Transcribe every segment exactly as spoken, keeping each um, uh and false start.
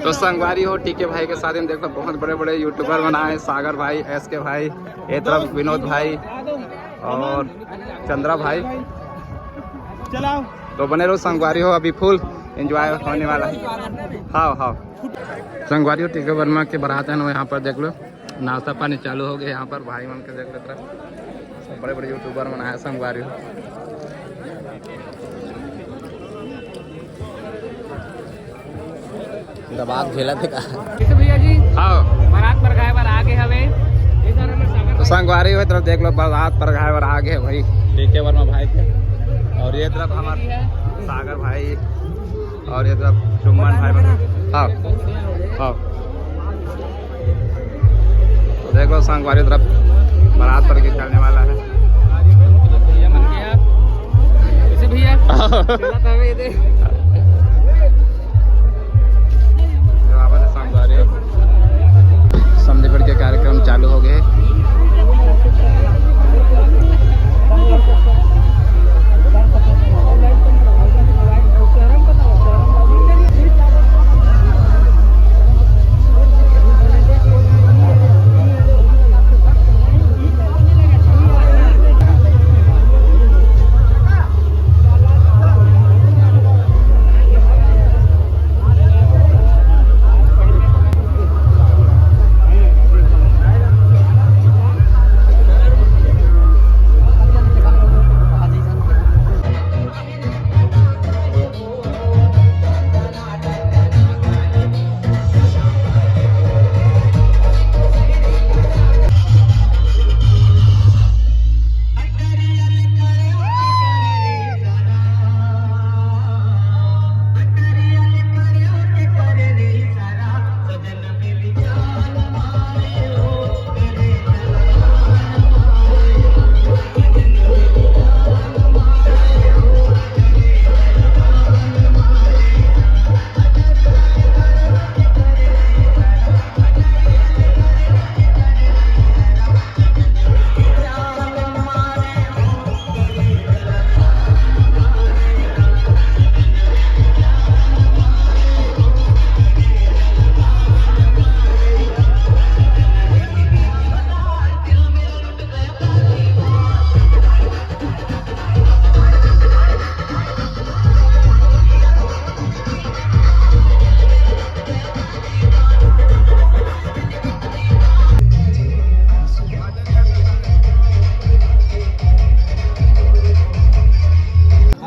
तो संगवारी हो, टीके भाई के साथ में देख लो, बहुत बड़े बड़े यूट्यूबर मन आए, सागर भाई, एसके भाई, ये तरफ विनोद भाई और चंद्रा भाई। चलाओ। तो बने रहो संगवारी हो, अभी फुल एंजॉय होने वाला है। हाँ, हाँ। संगवारी हो, टीके वर्मा के बारात है ना, यहाँ पर देख लो, नाश्ता पानी चालू हो गया। यहाँ पर भाई मन के देख लो, तरफ सब बड़े बड़े यूट्यूबर मन आए, संगवारी हो। दबाव झेलत हे का? ठीक है भैया जी। हाँ। बारात परघाए बर आ गे हवे। तो संगवारी हो, तरफ देख लो, बारात परघाए बर आ गे हे भाई, टीके वर्मा भाई के। और ये तरफ हमारे सागर भाई, और ये तरफ सुमन भाई। हाँ, हाँ। तो देख लो, संगवारी तरफ बारात पर के चलने वाला है। भैया मन के यहाँ। कैसे भैया? जो आवाज है, संगवारी, समधी पीढ़ के कार्यक्रम चालू हो गए।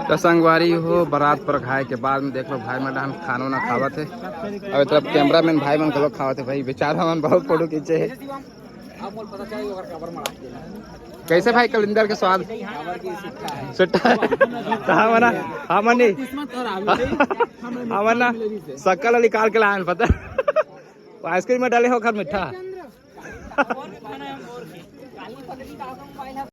तो संगवारी हो, बारात परघाए के बाद में देख लो, भाई मन डहन खाना वाना खावत हे। अब ए तरफ कैमरामैन भाई मन घलो खावत हे। भाई बेचारा मन बहुत फोटो खींचे हे। कैसे भाई कलिंदर के स्वाद? सुट्टा। कहाँ बना? हाँ मनी। हाँ मना। शक्कर ला निकाल के लायन पता। वो आइसक्रीम में डाले हो खर मीठा।